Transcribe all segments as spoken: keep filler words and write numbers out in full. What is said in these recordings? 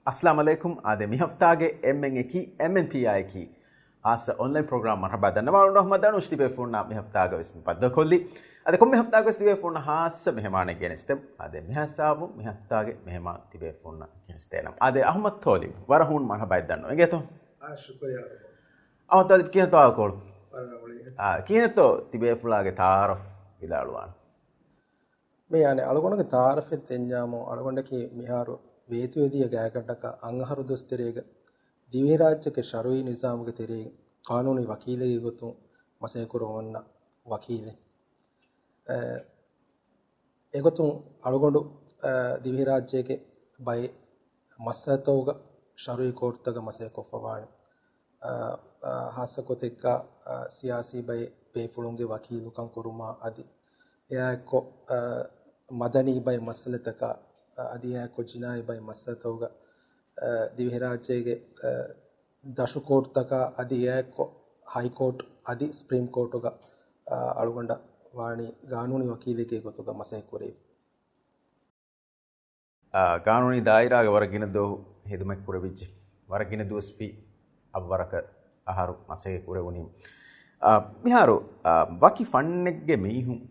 އައްސަލާމު ޢަލައިކުމް. އާދެ، މި ހަފްތާގެ އެމްއެންއޭ ކީ އެމްއެންޕީއާއެކީ ހާއްސަ އޮންލައިން ޕްރޮގްރާމް މަރުޙަބާ ދަންނަވާލަން. ރަޙްމަތް ދަނުޝް ތިބޭފުޅުންނާ މި ހަފްތާގަ ވެސް މި ބައްދަލުކޮށްލީ. އަދި ކޮންމެ ހަފްތާގަ ވެސް ތިބޭފުޅުންނަށް ހާއްސަ މެހެމާނެއް ގެނެސްދެން. އާދެ، މިހާ ހިސާބުން މި ހަފްތާގެ މެހެމާން ތިބޭފުޅުންނަށް ގެނެސްދޭނަން. އާދެ، އަޙްމަދު ތޯލިބް، ވަރަށް ހޫނު މަރުޙަބާއެއް ދަންނަވަން. އިނގޭތޯ؟ އާ، ޝުކުރިއްޔާ. އަޙްމަދު ތޯލިބް، ކިހިނެއްތޯ އަޅުކަން؟ ވަރަށް ރަނގަޅު. އާ، ކިހިނެއްތޯ ތިބޭފުޅާގެ ތަޢާރަފް ވިދާޅުވާން؟ މި އަނެއް އަޅުގަނޑުގެ ތަޢާރަފެއް ދެންޏާމު، އަޅުގަނޑަކީ މިހާރު ވޭތުވެދިޔަ ގާތްގަނޑަކަށް އަށް އަހަރު ދުވަސް ތެރޭގަ ދިވެހިރާއްޖޭގެ ޝަރުޢީ ނިޒާމުގެ ތެރެއިން ޤާނޫނީ ވަކީލެއްގެ ގޮތުން މަސައްކަތް ކުރަމުން އޮންނަ ވަކީލެއް. އެ، އެގޮތުން އަޅުގަނޑު، އަ، ދިވެހިރާއްޖޭގެ ބައެއް މައްސަލަތަކުގަ ޝަރުޢީ ކޯޓުތަކަށް މަސައްކަތް ކޮށްފަވާނެ. އަ، އަ، ހާއްސަ ގޮތެއްގަ، އަ، ސިޔާސީ ބައެއް ބޭފުޅުންގެ ވަކީލުކަން ކުރުމާ އަދި އެއާއެއްކޮށް، އަ، މަދަނީ ބައެއް މައްސަލަތަކާ، އަ، އަދި އެއާއެއްކޮށް ޖިނާއީ ބައެއް މައްސަލަތަކުގަ، އަ، ދިވެހިރާއްޖޭގެ، އަ، ދަށު ކޯޓުތަކާ އަދި އެއާއެއްކޮށް ހައިކޯޓް އަދި ސްޕްރީމް ކޯޓުގަ، އަ، އަޅުގަނޑަށް ވާނީ ގާނޫނީ ވަކީލެއްގެ ގޮތުގަ މަސައްކަތް ކުރެވި. އާ، ގާނޫނީ ދާއިރާގެ ވަރަށް ގިނަ ދުވަހު ހިދުމަތް ކުރެވިއްޖެ. ވަރަށް ގިނަ ދުވަސްވީ އަށްވަރަކަށް އަހަރު މަސައްކަތް ކުރެވުނީ. އާ، މިހާރު، އާ، ވަކި ފަންނެއްގެ މީހުން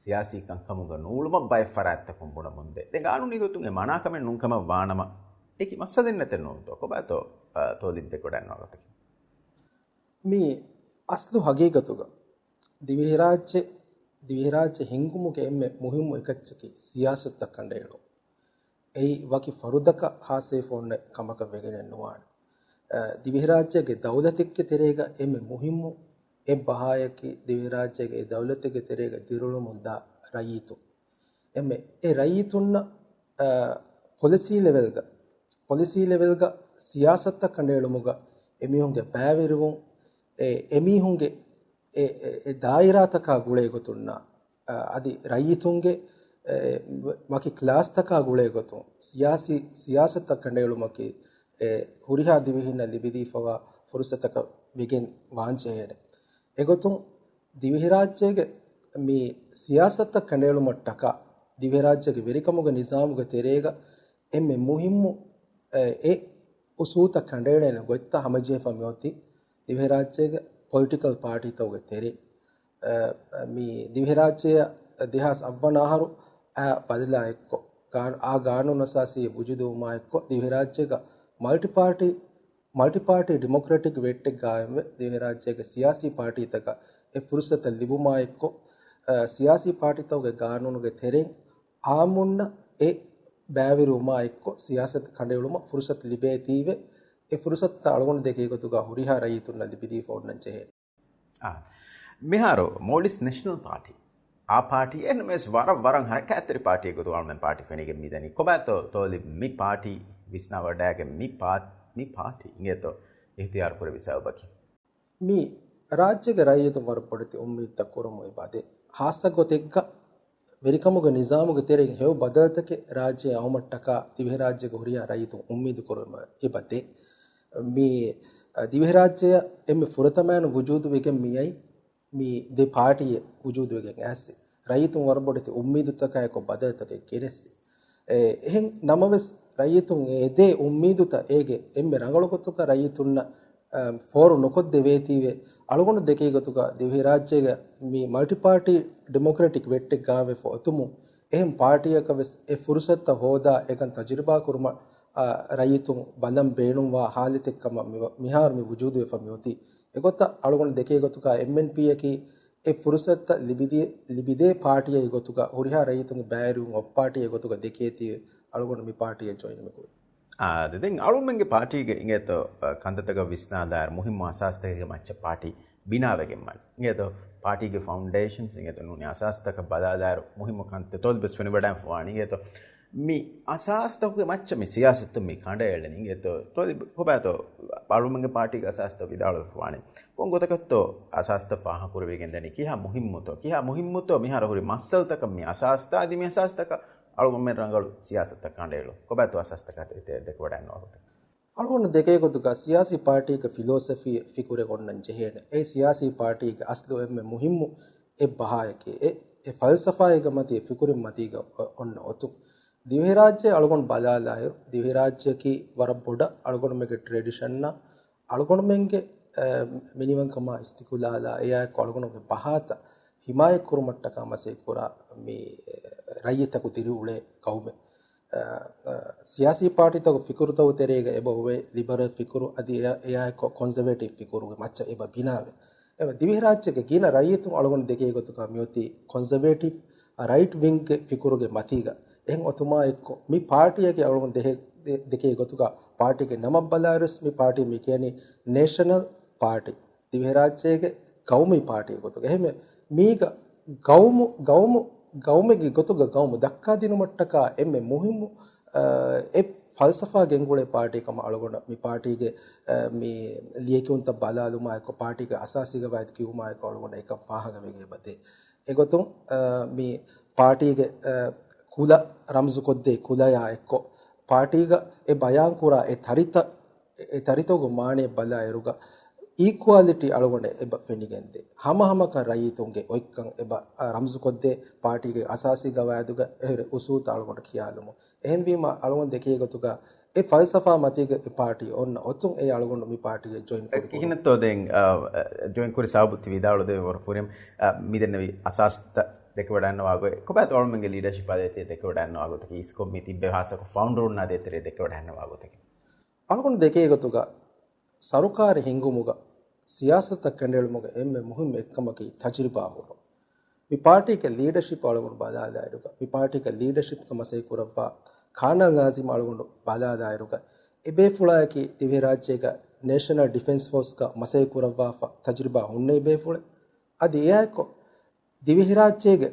ސިޔާސީ ކަންކަމުގަ ނޫޅުމަށް ބައެއް ފަރާތްތަކުން ބުނަމުންދޭ. ދެން ގާނޫނީ ގޮތުން އެ މަނާކަމެއް ނޫންކަމަށް ވާނަމަ، އެކި މައްސަލައެއް ނެތެއް ނޫންތޯ؟ ކޮބާތޯ، އާ، ތޯލިބް ދެކެވަޑައިގަންނަވާ ގޮތަކީ؟ މީ އަސްލު ހަގީގަތުގަ ދިވެހިރާއްޖެ، ދިވެހިރާއްޖެ ހިންގުމުގެ އެންމެ މުހިއްމު އެކައްޗަކީ ސިޔާސަތުތައް ކަނޑައެޅުން. އެއީ ވަކި ފަރުދަކަށް ހާއްސަވެފަ އޮންނަ ކަމަކަށް ވެގެނެއް ނުވާނެ. އަ، ދިވެހިރާއްޖޭގެ ދައުލަތެއްގެ ތެރޭގަ އެންމެ މުހިއްމު އެއް ބަހާޔަކީ ދިވެހިރާއްޖޭގެ އެ ދައުލަތެއްގެ ތެރޭގަ ދިރިއުޅެމުންދާ ރައްޔިތުން. އެންމެ އެ ރައްޔިތުންނަށް، އަ، ޕޮލިސީ ލެވެލްގަ، ޕޮލިސީ ލެވެލްގަ ސިޔާސަތުތައް ކަނޑައެޅުމުގަ އެމީހުންގެ ބައިވެރިވުން، އެ، އެމީހުންގެ އެ، އެ، އެ ދާއިރާތަކާ ގުޅޭ ގޮތުންނާ، އަ، އަދި ރައްޔިތުންގެ، އެ، ވަ-، ވަކި ކްލާސްތަކާ ގުޅޭ ގޮތުން ސިޔާސީ، ސިޔާސަތުތައް ކަނޑައެޅުމަކީ، އެ، ހުރިހާ ދިވެހިންނަށް ލިބިދީފަވާ ފުރުސަތަކަށް ވެގެން ވާންޖެހޭނެ. އެގޮތުން ދިވެހިރާއްޖޭގެ މި ސިޔާސަތުތައް ކަނޑައެޅުމަށްޓަކާ ދިވެހިރާއްޖޭގެ ވެރިކަމުގެ ނިޒާމުގެ ތެރޭގަ އެންމެ މުހިއްމު، އެ، އެ އުސޫލުތައް ކަނޑައެޅޭނެ ގޮތްތައް ހަމަޖެހިފަ މިއޮތީ ދިވެހިރާއްޖޭގެ ޕޮލިޓިކަލް ޕާޓީތަކުގެ ތެރޭ. އަ، މި ދިވެހިރާއްޖެއަށް ދެހާސް އަށްވަނަ އަހަރު އައި ބަދަލާ އެއްކޮށް، ގާ-، އާ ގާނޫނު އަސާސީ ވުޖޫދުވުމާ އެއްކޮށް، ދިވެހިރާއްޖޭގަ މަލްޓިޕާޓީ، މަލްޓިޕާޓީ ޑިމޮކްރެޓިކް ވެއްޓެއް ގާއިމްވެ، ދިވެހިރާއްޖޭގެ ސިޔާސީ ޕާޓީތަކަށް އެ ފުރުސަތަށް ލިބުމާ އެއްކޮށް، އަ، ސިޔާސީ ޕާޓީތަކުގެ ގާނޫނުގެ ތެރެއިން އާއްމުންނަށް އެ ބައިވެރިވުމާ އެއްކޮށް، ސިޔާސަތު ކަނޑައެޅުމަށް ފުރުސަތު ލިބޭތީވެ، އެ ފުރުސަތުތައް އަޅުގަނޑު ދެކޭ ގޮތުގަ ހުރިހާ ރައްޔިތުންނަށް ލިބިދީފަ އޮންނަން ޖެހޭ. އާ، މިހާރު މޯލްޑިވްސް ނެޝަނަލް ޕާޓީ، އާ ޕާޓީ އެންމެސް ވަރަށް، ވަރަށް ހަރަކާތްތެރި ޕާޓީ ގޮތުގަ އަޅުމެން ޕާޓީ ފެނިގެން މިދަނީ. ކޮބާތޯ ތޯލިބް މި ޕާޓީ ވިސްނާވަޑައިގެން މި ޕާ-، މި ޕާޓީ އިނގޭތޯ އިހްތިޔާރު ކުރެއްވި ސަބަބަކީ؟ މި ރާއްޖޭގެ ރައްޔިތުން ވަރަށް ބޮޑެތި އުއްމީދުތައް ކުރަމުން އެބަދޭ. ހާއްސަ ގޮތެއްގަ ވެރިކަމުގެ ނިޒާމުގެ ތެރެއިން ހެޔޮ ބަދަލުތަކެއް ރާއްޖެ އައުމަށްޓަކާ ދިވެހިރާއްޖޭގެ ހުރިހާ ރައްޔިތުން އުއްމީދު ކުރަމުން އެބަދޭ. މި ދިވެހިރާއްޖެއަށް އެންމެ ފުރަތަމައިން ވުޖޫދު ވެގެން މިއައީ މި ދެ ޕާޓީއެއް ވުޖޫދުވެގެން އައިސް، ރައްޔިތުން ވަރަށް ބޮޑެތި އުއްމީދުތަކާއެކު ބަދަލުތަކެއް ގެނެސް. އެ، އެހެން ނަމަވެސް، ރައްޔިތުން އެ ދޭ އުއްމީދުތައް އޭގެ އެންމެ ރަނގަޅު ގޮތުގަ ރައްޔިތުންނަށް، އަ، ފޯރު ނުކޮށްދެވޭތީވެ، އަޅުގަނޑު ދެކޭ ގޮތުގަ ދިވެހިރާއްޖޭގަ މި މަލްޓިޕާޓީ ޑިމޮކްރެޓިކް ވެއްޓެއް ގާއިމްވެފަ އޮތުމުން، އެހެން ޕާޓީއަކަށް ވެސް އެ ފުރުސަތުތައް ހޯދާ އެކަން ތަޖުރިބާ ކުރުމަށް، އަ، ރައްޔިތުން ބަލަން ބޭނުންވާ ހާލަތެއް ކަމަށް މި-، މިހާރު މި ވުޖޫދުވެފަ މިއޮތީ. އެގޮތަށް އަޅުގަނޑު ދެކޭ ގޮތުގަ އެމްއެންޕީއަކީ އެ ފުރުސަތުތައް ލިބިދޭ، ލިބިދޭ ޕާޓީއެއް ގޮތުގަ ހުރިހާ ރައްޔިތުންގެ ބައިވެރިވުން އޮތް ޕާޓީއެއް ގޮތުގަ ދެކޭތީ އަޅުގަނޑު މި ޕާޓީއަށް ޖޮއިން މި ކުރީ. އާ، ދެ-، ދެން އަޅުމެންގެ ޕާޓީގެ އިނގޭތޯ، އަ، ކަންތައްތަކަށް ވިސްނާލާއިރު މުހިއްމު އަސާސްތަކެއްގެ މައްޗަށް ޕާޓީ ބިނާވެގެން ވަނީ. އިނގޭތޯ، ޕާޓީގެ ފައުންޑޭޝަންސް އިނގޭތޯ ނޫނީ އަސާސްތަކަށް ބަލާލާއިރު މުހިއްމު ކަންތައް ތޯލިބް ވެސް ފެނިވަޑައިފަ ވާނީ. އިނގޭތޯ، މި އަސާސްތަކުގެ މައްޗަށް މި ސިޔާސަތު މި ކަނޑައެޅެނީ. އިނގޭތޯ، ތޯލިބް ކޮބާތޯ އަޅުމެންގެ ޕާޓީގެ އަސާސްތައް ވިދާޅުވެފަ ވާނީ؟ ކޮން ގޮތަކަށްތޯ އަސާސްތައް ފާހަގަކުރެވިގެން ދަނީ؟ ކިހާ މުހިއްމުތޯ؟ ކިހާ މުހިއްމުތޯ މިހާރު ހުރި މައްސަލަތަކަށް މި އަސާސްތައް އަދި މި އަސާސްތަކަށް އަޅުގަނޑުމެން ރަނގަޅު ސިޔާސަތުތައް ކަނޑައެޅުން؟ ކޮބާތޯ އަސާސްތަކާ ދެ-، ދެ-، ދެކެވަޑައިންނަވާ ގޮތެއް؟ އަޅުގަނޑު ދެކޭ ގޮތުގަ ސިޔާސީ ޕާޓީގެ ފިލޯސަފީ ފިކުރެއް އޮންނަން ޖެހޭނެ. އެ ސިޔާސީ ޕާޓީގެ އަސްލު އެންމެ މުހިއްމު އެއް ބަހާޔަކީ، އެ، އެ ފަލްސަފާއެއްގެ މަތީ، އެ ފިކުރެއް މަތީގަ އޮ-، އޮންނަ އޮތުން. ދިވެހިރާއްޖެ އަޅުގަނޑު ބަލާލާއިރު، ދިވެހިރާއްޖެއަކީ ވަރަށް ބޮޑަށް އަޅުގަނޑުމެންގެ ޓްރެޑިޝަންއަށް، އަޅުގަނޑުމެންގެ، އަ، މިނިވަންކަމާ، އިސްތިޤުލާލާ، އެއާއެކު އަޅުގަނޑުގެ ބަހާތައް ހިމާޔަތްކުރުމަށްޓަކާ މަސައްކަތްކުރާ މި، އެ، ރައްޔިތަކު ދިރިއުޅޭ ޤައުމެއް. އަ، އަ، ސިޔާސީ ޕާޓީތަކު ފިކުރުތަކު ތެރޭގަ އެބަ ހުވޭ، ލިބަރަލް ފިކުރު އަދި އެއާ، އެއާއެކު ކޮންޒަވޭޓިވް ފިކުރުގެ މައްޗަށް އެބަ ބިނާވޭ. އެބަ ދިވެހިރާއްޖޭގެ ގިނަ ރައްޔިތުން އަޅުގަނޑު ދެކޭ ގޮތުގަ މިއޮތީ ކޮންޒަވޭޓިވް ރައިޓް ވިންގްގެ ފިކުރުގެ މަތީގަ. އެހެން އޮތުމާ އެއްކޮށް، މި ޕާޓީއަކީ އަޅުގަނޑު ދެކޭ، ދެ-، ދެކޭ ގޮތުގަ ޕާޓީގެ ނަމަށް ބަލާއިރުވެސް މި ޕާޓީ މި ކިޔަނީ ނޭޝަނަލް ޕާޓީ. ދިވެހިރާއްޖޭގެ ޤައުމީ ޕާޓީ ގޮތުގަ. އެހެންވެ، މީގަ ޤައުމު، ޤައުމު، ޤައުމެއްގެ ގޮތުގަ ޤައުމު ދައްކާދިނުމަށްޓަކާ އެންމެ މުހިއްމު، އަ، އެއް ފަލްސަފާ ގެންގުޅޭ ޕާޓީ ކަމަށް އަޅުގަނޑަށް މި ޕާޓީގެ، އަ، މި ލިޔެކިޔުންތައް ބަލާލުމާއެކު، ޕާޓީގެ އަސާސީ ގަވާއިދު ކިޔުމާއެކު އަޅުގަނޑަށް އެކަން ފާހަގަވެގެން އެބަދޭ. އެގޮތުން، އަ، މި ޕާޓީގެ، އަ، ކުލަ ރަމްޒުކޮށްދޭ ކުލަޔާ އެއްކޮށް، ޕާޓީގަ އެ ބަޔާންކުރާ އެ ތަރިތައް، އެ ތަރިތަކުގެ މާނައެއް ބަލާއިރުގަ، އީކުއަލިޓީ އަޅުގަނޑަށް އެބަ ފެނިގެންދޭ. ހަމަހަމަކަން ރައްޔިތުންގެ އޮތްކަން އެބަ، އަ، ރަމްޒުކޮށްދޭ، ޕާޓީގެ އަސާސީ ގަވާއިދުގަ އެހެރެ އުސޫލުތައް އަޅުގަނޑު ކިޔާލުމުން. އެހެންވީމަ، އަޅުގަނޑު ދެކޭ ގޮތުގަ އެ ފަލްސަފާ މަތީގަ އެ ޕާޓީ އޮންނަ އޮތުން އެ އަޅުގަނޑު މި ޕާޓީގަ ޖޮއިން ކުރި ކިހިނެއްތޯ ދެން، އަ، އަ، ޖޮއިން ކުރި ސަބަބު ތި ވިދާޅުދެވޭ ވަރު ފުރިހަމަ، އަ، މި ދެންނެވި އަސާސްތައް ދެކެވަޑަންނަވާ ގޮތް، ކޮބާތޯ އަޅުމެންގެ ލީޑަޝިޕް އާދޭތެ ދެކެވަޑަންނަވާ ގޮތަކީ، އިސްކޮށް މި ތިއްބެވި ހާއްސަކޮށް ފައުންޑަރުންނާ ދޭތެރޭ ދެކެވަޑަންނަވާ ގޮތަކީ؟ އަޅުގަނޑު ދެކޭ ގޮތުގަ ސަރުކާރެއް ހިންގުމުގަ ސިޔާސަތަށް ކަނޑައެޅުމުގެ އެންމެ މުހިއްމު އެއްކަމަކީ ތަޖުރިބާ ހުރުން. މި ޕާޓީގެ ލީޑަޝިޕް އަޅުގަނޑު ބަލާލާއިރުގަ، މި ޕާޓީގެ ލީޑަޝިޕްގަ މަސައްކަތް ކުރައްވާ ކާނާ ނާޒިމް އަޅުގަނޑު ބަލާލާއިރުގަ، އެބޭފުޅާއަކީ ދިވެހިރާއްޖޭގަ ނޭޝަނަލް ޑިފެންސް ފޯސްގަ މަސައްކަތް ކުރައްވާފަ ތަޖުރިބާ ހުންނެވި ބޭފުޅެއް. އަދި އެއާއެކު، ދިވެހިރާއްޖޭގެ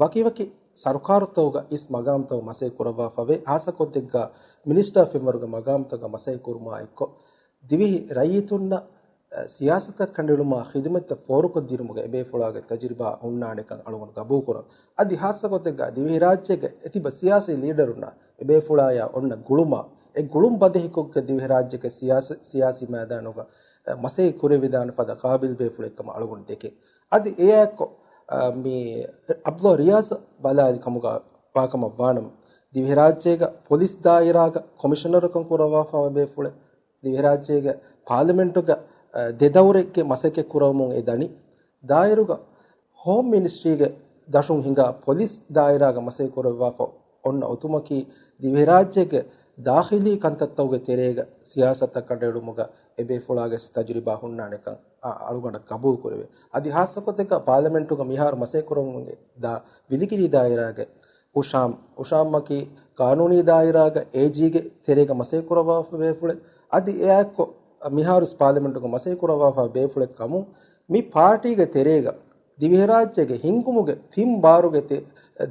ވަކިވަކި ސަރުކާރުތަކުގަ އިސް މަގާމްތަކުގަ މަސައްކަތް ކުރައްވާފަވޭ، ހާއްސަކޮށްދެއްގަ މިނިސްޓާ ފެންވަރުގެ މަގާމްތަކުގަ މަސައްކަތް ކުރުމާ އެއްކޮށް، ދިވެހި ރައްޔިތުންނަށް، އަ، ސިޔާސަތަށް ކަނޑައެޅުމާ ޚިދުމަތްތައް ފޯރުކޮށްދިނުމުގެ އެބޭފުޅާގެ ތަޖުރިބާ ހުންނާނެކަން އަޅުގަނޑު ގަބޫލުކުރަން. އަދި ހާއްސަކޮށްދެއްގަ ދިވެހިރާއްޖޭގެ އެތިބަ ސިޔާސީ ލީޑަރުންނަށް އެބޭފުޅާޔާ އޮންނަ ގުޅުމާ، އެ ގުޅުން ބަދަހިކޮށްގެ ދިވެހިރާއްޖޭގެ ސިޔާސަ-، ސިޔާސީ މައިދާނުގަ، އަ، މަސައްކަތް ކުރެވިދާނެ ފަދަ ޤާބިލް ބޭފުޅެއްކަމަށް އަޅުގަނޑު ދެކެ. އަދި އެއާއެއްކޮށް، އަ، މި އަބްދުﷲ ރިޔާޒް ބަލާލި ކަމުގަ ވާކަމަށް ވާނަމަ، ދިވެހިރާއްޖޭގަ ޕޮލިސް ދާއިރާގަ ކޮމިޝަނަރުކަން ކުރައްވާފަވާ ބޭފުޅެއް، ދިވެހިރާއްޖޭގެ ޕާލަމެންޓުގަ، އަ، ދެ ދައުރެއްގެ މަސައްކަތް ކުރައްވަމުން އެ ދަނީ. ދާއިރުގަ ހޯމް މިނިސްޓްރީގެ ދަށުން ހިނގާ ޕޮލިސް ދާއިރާގަ މަސައްކަތް ކުރައްވާފަ އޮންނަ އޮތުމަކީ، ދިވެހިރާއްޖޭގެ ދާޚިލީ ކަންތައްތަކުގެ ތެރޭގަ ސިޔާސަތަށް ކަނޑައެޅުމުގަ އެބޭފުޅާގެ ތަޖުރިބާ ހުންނާނެކަން އަ-، އަޅުގަނޑަށް ގަބޫލު ކުރެވޭ. އަދި ހާއްސަކޮށްދެއްގަ ޕާލަމެންޓުގަ މިހާރު މަސައްކަތް ކުރަމުން ދާ ވިލިގިލީ ދާއިރާގެ އުޝާމް، އުޝާމްއަކީ ޤާނޫނީ ދާއިރާގަ އޭޖީގެ ތެރޭގަ މަސައްކަތް ކުރައްވާފަ ބޭފުޅެއް. އަދި އެއާއެއްކޮށް މިހާރު ޕާލަމެންޓުގަ މަސައްކަތް ކުރައްވާފަ ބޭފުޅެއް ކަމުން މި ޕާޓީގެ ތެރޭގަ ދިވެހިރާއްޖޭގެ ހިންގުމުގެ ތިން ބާރުގެ ތެ-،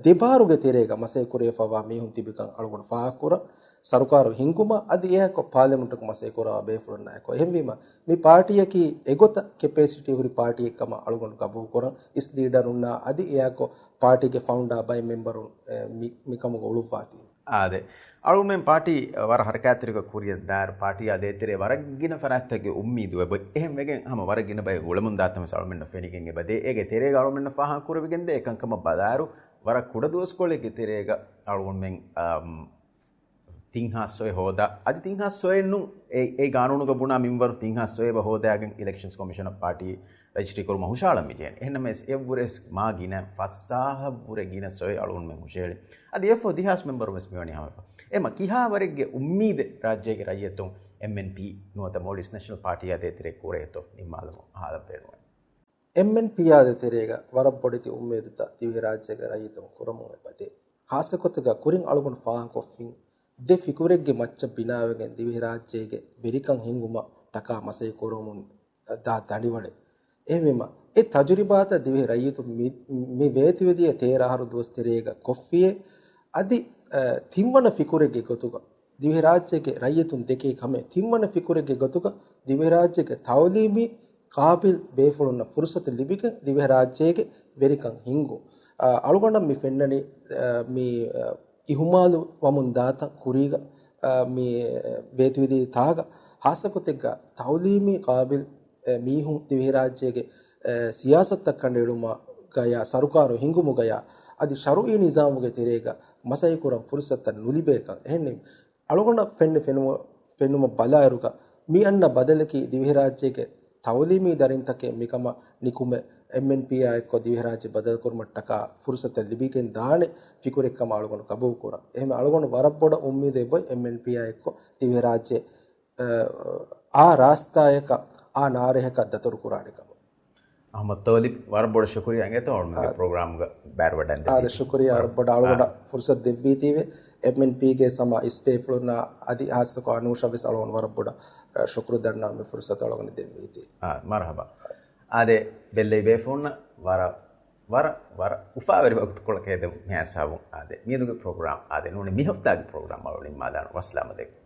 ދެ ބާރުގެ ތެރޭގަ މަސައްކަތް ކުރެވިފައިވާ މީހުން ތިބިކަން އަޅުގަނޑު ފާހަގަކުރަން. ސަރުކާރު ހިންގުމަށް އަދި އެއާއެކު ޕާލަމެންޓުގެ މަސައްކަތް ކުރާ ބޭފުޅުންނާއެކު. އެހެންވީމަ، މި ޕާޓީއަކީ އެގޮތަށް ކެޕޭސިޓީ ހުރި ޕާޓީއެއް ކަމަށް އަޅުގަނޑު ގަބޫލުކުރަން. އިސް ލީޑަރުންނާ އަދި އެއާއެކު ޕާޓީގެ ފައުންޑާ ބައެއް މެމްބަރުން، އެ، މި، މިކަމުގަ އުޅުއްވާތީ. އާދެ. އަޅުމެން ޕާޓީ ވަރަށް ހަރަކާތްތެރިކޮށް ކުރިއަށް ދާއިރު ޕާޓީއާ ދޭތެރޭ ވަރަށް ގިނަ ފަރާތްތަކުގެ އުއްމީދު އެބަ އޮތް. އެހެން ވެގެން ހަމަ ވަރަށް ގިނަ ބައެއް އުޅެމުންދާތަން ވެސް އަޅުމެންނަށް ފެނިގެން އެބަދޭ. އޭގެ ތެރޭގަ އަޅުމެންނަށް ފާހަގަ ކުރެވިގެންދޭ އެކަންކަމަށް ބަލާއިރު، ވަރަށް ކުޑަ ދުވަސްކޮޅެއްގެ ތެރޭގަ އަޅުގަނޑުމެން، އަމް، ތިން ހާސް ސޮއެ ހޯދާ، އަދި ތިން ހާސް ސޮއެއްނު އެ، އެ ގާނޫނުގަ ބުނާ މިންވަރު ތިން ހާސް ސޮއެ އެބަ ހޯދާގެން އިލެކްޝަންސް ކޮމިޝަނަށް ޕާޓީ ރަޖިސްޓްރީ ކުރުމަށް ހުށަހަޅަން މި ޖެހޭނެ. އެހެންނަމަވެސް އެއަށްވުރެ ވެސް މާ ގިނަ ފަސް ސާހަށްވުރެ ގިނަ ސޮއެ އަޅުގަނޑުމެން ހުށަހެޅި. އަދި އެއަށްފަހު ދިހާސް މެމްބަރުން ވެސް މިވަނީ ހަމަ. އެމަ ކިހާ ވަރެއްގެ އުއްމީދެއް ރާއްޖޭގެ ރައްޔިތުން އެމްއެންޕީ ނުވަތަ މޯލްޑިވްސް ނެޝަނަލް ޕާޓީއާ ދޭތެރޭ ކުރޭތޯ ނިންމާލަމުން އަހާލަން ބޭނުންވަނީ. އެމްއެންޕީއާ ދޭތެރޭގަ ވަރަށް ބޮޑެތި އުއްމީދުތައް ދިވެހިރާއްޖޭގެ ރައްޔިތުން ކުރަމުން އެބަދޭ. ހާއްސަކޮށް ތިގަ ކުރިން އަޅުގަނޑު ފާހަގަކޮށްފިން ދެ ފިކުރެއްގެ މައްޗަށް ބިނާވެގެން ދިވެހިރާއްޖޭގެ ވެރިކަން ހިންގުމަށް ޓަކާ މަސައްކަތް ކުރަމުން ދާ ދަނޑިވަޅެއް. އެހެންވީމަ، އެ ތަޖުރިބާތައް ދިވެހި ރައްޔިތުން މި، މި ވޭތުވެދިޔަ ތޭރަ އަހަރު ދުވަސް ތެރޭގަ ކޮށްފިޔޭ، އަދި، އަ، ތިންވަނަ ފިކުރެއްގެ ގޮތުގަ، ދިވެހިރާއްޖޭގެ ރައްޔިތުން ދެކޭ ކަމެއް، ތިންވަނަ ފިކުރެއްގެ ގޮތުގަ، ދިވެހިރާއްޖޭގެ ތައުލީމީ ޤާބިލް ބޭފުޅުންނަށް ފުރުސަތު ލިބިގެން، ދިވެހިރާއްޖޭގެ ވެރިކަން ހިންގުން. އަ، އަޅުގަނޑަށް މި ފެންނަނީ، އަ، މި، އަ، އިހުމާލު ވަމުން ދާތަން ކުރީގަ، އަ، މި ވޭތުވެދިޔަ ތާގަ، ހާއްސަގޮތެއްގަ ތައުލީމީ ޤާބިލް، އެ، މީހުން ދިވެހިރާއްޖޭގެ، އެ، ސިޔާސަތަށް ކަނޑައެޅުމުގަޔާ، ސަރުކާރު ހިންގުމުގަޔާ، އަދި ޝަރުއީ ނިޒާމުގެ ތެރޭގަ މަސައްކަތް ކުރަން ފުރުސަތުތައް ނުލިބޭކަން. އެހެންނެއް އަޅުގަނޑަށް ފެންނަ ފެނުމަށް ބަލާއިރުގަ މި އަންނަ ބަދަލަކީ ދިވެހިރާއްޖޭގެ ތައުލީމީ ދަރިންތަކެއް މިކަމަށް ނިކުމެ، އެމްއެންޕީއާ އެއްކޮށް ދިވެހިރާއްޖެ ބަދަލުކުރުމަށްޓަކާ ފުރުސަތެއް ލިބިގެން ދާނެ ފިކުރެއްކަމަށް އަޅުގަނޑު ގަބޫލުކުރަން. އެހެން އަޅުގަނޑު ވަރަށް ބޮޑަށް އުއްމީދެއް އޮތް އެމްއެންޕީއާ އެއްކޮށް ދިވެހިރާއްޖެ، އާ، އާ ރާސްތާއަކަށް، އާ ނާރެހަކަށް ދަތުރުކުރާނެ ކަމަށް. އަޙްމަދު ތޯލިބް، ވަރަށް ބޮޑަށް ޝުކުރިއްޔާ އިނގޭތޯ އަޅުގަނޑުގެ ޕްރޮގްރާމްގަ ބައިވެރިވެވަޑައިގެން ދެއްވީ. އާދެ، ޝުކުރިއްޔާ ވަރަށް ބޮޑަށް އަޅުގަނޑަށް ފުރުސަތު ދެއްވީތީވެ. އެމްއެންޕީގެ ސަމާ އިސްބޭފުޅުންނާ އަދި ހާއްސަކޮށް އަނޫޝަށް ވެސް އަޅުގަނޑު ވަރަށް ބޮޑަށް، އަ، ޝުކުރު ދަންނަވަން މި ފުރުސަތު އަޅުގަނޑަށް ދެއްވީތީ. އާ، މަރުޙަބާ. އާދެ، ބެއްލެވި ބޭފުޅުންނަށް ވަރަށް، ވަރަށް، ވަރަށް އުފާވެރި ވަގުތުކޮޅަކަށް ހެދެމުން މިހާ ހިސާބުން އާދެ، މިއަދުގެ ޕްރޮގްރާމް އާދެ، ނޫނީ މި ހަފްތާގެ ޕްރޮގްރާމް އަޅުގަނޑު ނިންމާލާނަން. ވައްސަލާމް ޢަލައިކުމް.